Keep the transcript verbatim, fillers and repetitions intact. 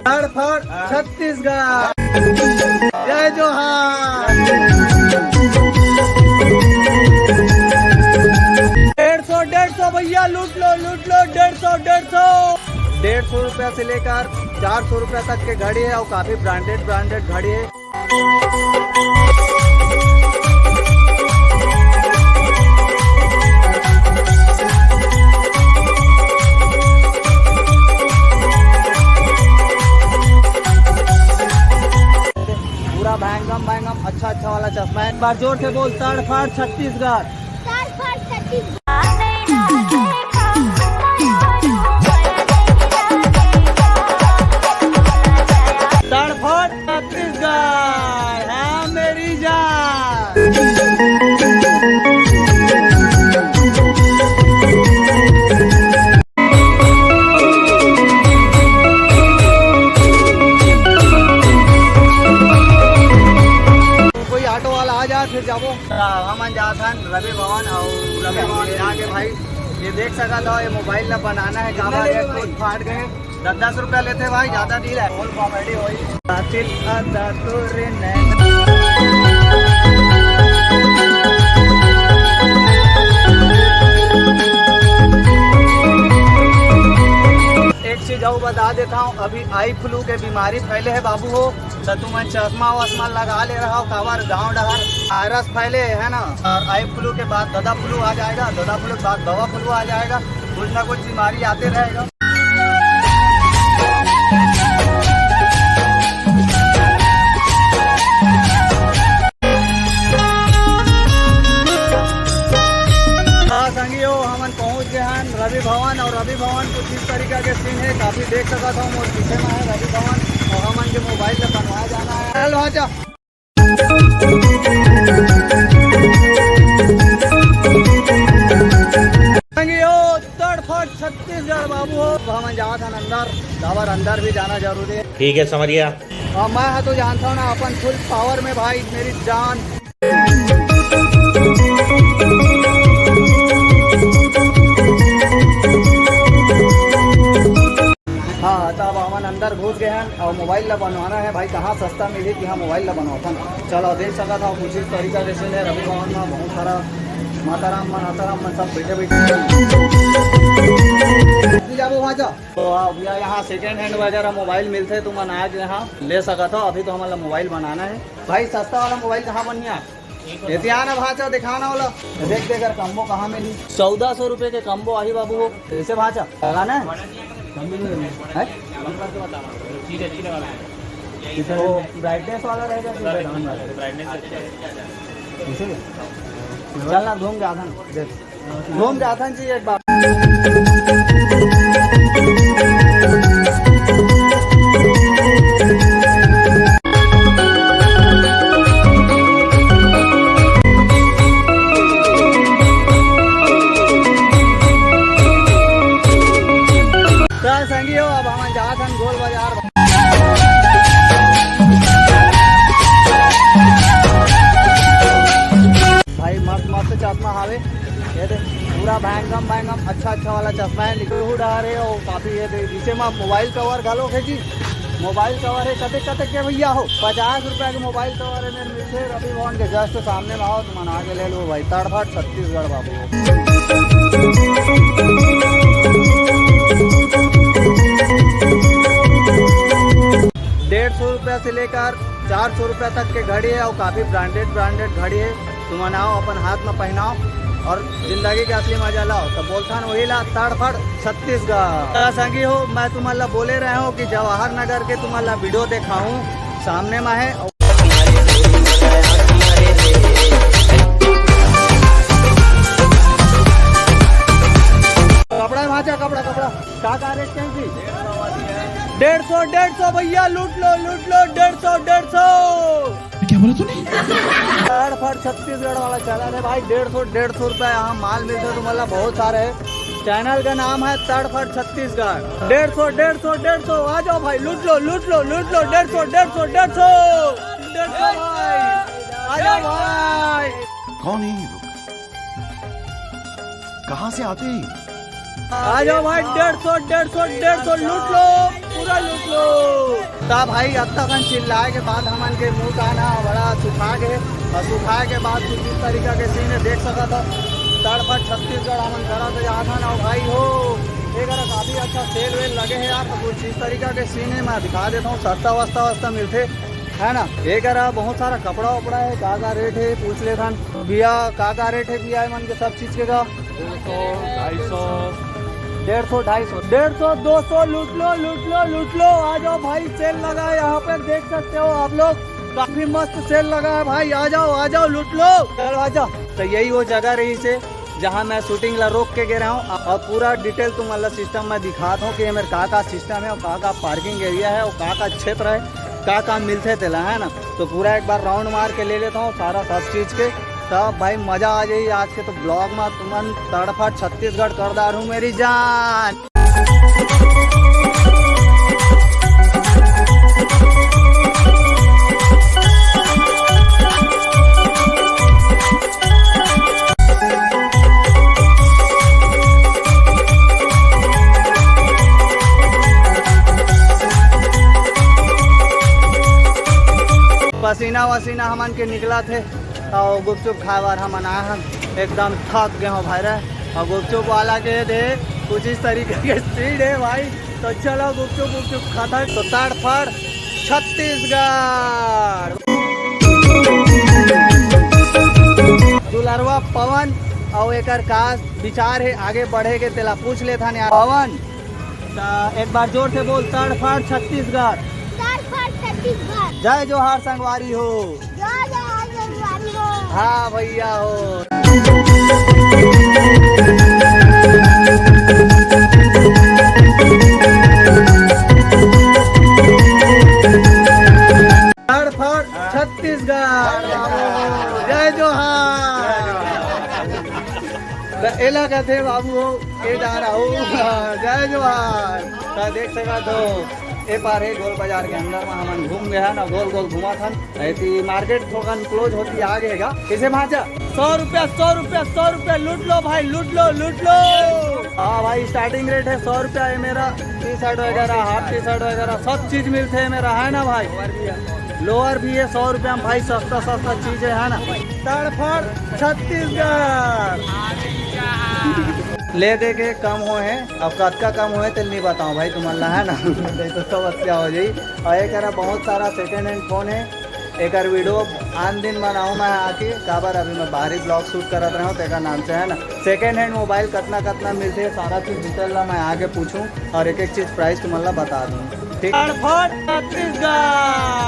तड़फड़ छत्तीसगढ़। जय जोहार। डेढ़ सौ, डेढ़ सौ भैया, लूट लो, लूट लो, डेढ़ सौ, डेढ़ सौ। डेढ़ सौ रुपया से लेकर चार सौ रुपया तक के घड़ी है और काफी ब्रांडेड ब्रांडेड घड़ी है। पूरा भैंगम भैंगम अच्छा अच्छा वाला चश्मा है। एक बार जोर से बोल, तड़फड़ छत्तीसगढ़। तड़फड़ छत्तीसगढ़। तड़फड़ छत्तीसगढ़, हाँ मेरी जान। कोई ऑटो वाला आ जाए, फिर जाबो। हमन जात हन रवि भवन, और रवि भवन जाके भाई, ये देख सकत हो, ये मोबाइल ला बनाना है, काबर ये टूट फाट गए। दस दस रुपया लेथे भाई, ज्यादा नहीं है, फुल कॉमेडी होई। कातिल अदा तोरे नैना। एक चीज और बता देता हूँ, अभी आई फ्लू के बीमारी फैले है बाबू हो, तो तुमन चश्मा वश्मा लगा ले रहा हो, काबर गाँव डहर वायरस फैले है ना, और आई फ्लू के बाद ददा फ्लू आ जाएगा, ददा फ्लू के बाद दवा फ्लू आ जाएगा, कुछ ना कुछ बीमारी आते रहेगा। हाँ संगी हो, हमन पहुंच गए हैं रवि भवन, और रवि भवन कुछ इस तरीका के सीन है, काफी देख सकत हो, मोर पीछे में है रवि भवन, और हमन के मोबाइल ला बनवाए जाना है। चल वहाँ जा। संगी हो, तड़फड़ छत्तीसगढ़ बाबू हो, हमन जात हन अंदर, काबर अंदर भी जाना जरूरी है। ठीक है समरिया। और मैं हा तो जानता हूँ ना, अपन फुल पावर में भाई, मेरी जान। हाँ, तो अब हमन अंदर घुस गए हैं और मोबाइल ला बनवाना है भाई, कहाँ सस्ता मिली कि हाँ मोबाइल ला बनवाथन। चलो देख सकत हो कुछ इस तरीका जैसे ने रवि भवन में बहुत सारा माता राम मन, आता राम मन सब बैठे बैठे हैं। जाबो वहाँ जा। तो भैया यहाँ सेकंड हैंड वगैरह मोबाइल मिलते, तुमन आ के यहाँ ले सकत हो। अभी तो हमन ला मोबाइल बनाना है भाई, सस्ता वाला मोबाइल कहाँ बनिया? एतिया ना भाचा, दिखा ना वाला। देख दे अगर कम्बो कहाँ मिली। चौदह सौ रुपए के कम्बो आही बाबू हो। कैसे भाचा? लगा ना? है? कितने वो ब्राइटनेस वाला रहेगा कि बैकग्राउंड वाला? ब्राइटनेस अच्छा है। इसे? चल ना, घूम के आथन, देख। घूम के आथन जी एक बार। तो संगी हो, अब हमन जात हन गोल बाजार। भाई मस्त मस्त चश्मा हावे, ये देख पूरा भैंगम भैंगम अच्छा अच्छा वाला चश्मा है, लिक्विड आ रहे हो काफी। ये देख जिसे में मोबाइल कवर घलो है जी, मोबाइल कवर है। कते कते के भैया हो? पचास रुपया के मोबाइल कवर है मेरे मिलते रवि भवन के जस्ट सामने में। आओ तुम आगे ले लो भाई, तड़फड़ छत्तीसगढ़ बाबू। डेढ़ सौ रुपया से लेकर चार सौ रुपया तक के घड़ी है और काफी ब्रांडेड ब्रांडेड घड़ी है। तुमन आओ, अपन हाथ में पहनाओ और जिंदगी के असली मजा लाओ। तो बोलथन वही ला, तड़फड़ छत्तीसगढ़। तो संगी हो, मैं तुमन ला बोले रहे हूँ कि जवाहर नगर के तुमन ला वीडियो दिखाऊं, सामने में है। कपड़ा है भाचा, कपड़ा, कपड़ा। का, का रेट कहीं थी? डेढ़ सौ, डेढ़ सौ भैया, लूट लो, लूट लो, डेढ़ सौ, डेढ़ सौ। क्या बोला तूने? तड़फड़ छत्तीसगढ़ वाला चला रे भाई, डेढ़ सौ, डेढ़ सौ रुपया यहाँ माल मिलता है तुम्हारा, बहुत सारा है। चैनल का नाम है तड़फड़ छत्तीसगढ़। डेढ़ सौ, डेढ़ सौ, डेढ़ सौ, आ जाओ भाई, लूट लो, लूट लो, लूट लो, डेढ़ सौ, डेढ़ सौ, डेढ़ सौ, डेढ़ सौ भाई, आ जाओ भाई। कौन है ये लोग? कहाँ से आते हैं? आ जाओ भाई, डेढ़ सौ, डेढ़ सौ, डेढ़ सौ, लूट लो, पूरा लूट लो। त भाई, अतका कन चिल्लाए के बाद हमन के मुंह कान ह बड़ा सुखा गे, अउ सुखाए के बाद कुछ इस तरीका के सीन हे, देख सकत हो। तड़फट छत्तीसगढ़ हमन करत जात हन। अउ भाई हो, ए करा काफी अच्छा सेल वेल लगे हे यार। तो कुछ इस तरीका के सीन हे, मैं दिखा देता हूँ। सस्ता वस्ता वस्ता मिलथे, है ना। ए करा बहुत सारा कपड़ा वपड़ा हे, का का रेट हे पूछ लेथन। भैया, का का रेट हे भैया, मन के सब चीज के का? दो सौ, ढाई सौ। डेढ़ सौ, ढाई सौ, डेढ़ सौ, दो सौ, लूट लो, लूट लो, लूट लो। आ जाओ भाई, सेल लगा है यहाँ पे, देख सकते हो आप लोग, काफी मस्त सेल लगा है भाई। आ जाओ, आ जाओ, लूट लो। चल, आ जाओ। तो यही वो जगह रहिसे, जहाँ मैं शूटिंग ला रोक के गे रहा हूँ। अउ पूरा डिटेल तुम वाला सिस्टम मैं दिखाता हूँ कि ये मेरे का का सिस्टम है, अउ का का पार्किंग एरिया है, अउ का का क्षेत्र है, का का मिलथे तेला, है ना। तो पूरा एक बार राउंड मार के ले लेता हूँ सारा सब चीज के। तब भाई, मजा आ जाई आज के तो ब्लॉग में। तुमन तड़फा छत्तीसगढ़ कर डार हूँ मेरी जान। पसीना वसीना हमन के निकलत हे, अउ गुपचुप खाए बर हमन आए हन। एकदम थक गए हो भाई रे। अउ गुपचुप वाला के दे कुछ इस तरीके के स्पीड है भाई। तो चलो, गुपचुप गुपचुप खाता है। तो तड़फड़ छत्तीसगढ़। दुलरवा पवन अउ एकर का विचार हे आगे बढ़े के, तेला पूछ लेथन यार। पवन, त एक बार जोर से बोल, तड़फड़ छत्तीसगढ़। तड़फड़ छत्तीसगढ़। जय जोहार संगवारी हो। जय जोहार संगवारी हो। हाँ भैया हो। तड़फड़ छत्तीसगढ़। जय जोहार। त एला कथे बाबू हो, के डारा हो। जय जोहार। त देख सकत हो, ए पार हे गोल बाजार के अंदर में हमन घूम गए हन, गोल गोल घूमत हन। एती मार्केट थोकन क्लोज होती आ गए गा। कैसे भांचा? सौ रुपया, सौ रुपया, सौ रुपया, लूट लो भाई, लूट लो, लूट लो। हाँ भाई, स्टार्टिंग रेट है सौ रुपया। ये मेरा टी शर्ट वगैरह, हाफ टी शर्ट वगैरह, सब चीज मिलते हैं मेरा, है ना भाई? लोअर भी है सौ रुपया में भाई, सस्ता सस्ता चीज है, है ना? तड़फड़ छत्तीसगढ़। ले दे के कम होए हे, अब कतका कम होए हे, तेल नहीं बताऊँ भाई, तुमन ला, है ना? नहीं तो समस्या हो जाई। अउ एकरा बहुत सारा सेकंड हैंड फोन है, एकर वीडियो आन दिन बनाऊँ मैं आके, काबर अभी मैं बाहरी ब्लॉग शूट करत रहूँ, तेकर नाम से, है ना। सेकंड हैंड मोबाइल कतना कतना मिलथे, सारा चीज डिटेल ला मैं आके पूछूँ अउ एक एक चीज प्राइस तुमन ला बता दूँ, ठीक? तड़फड़ छत्तीसगढ़।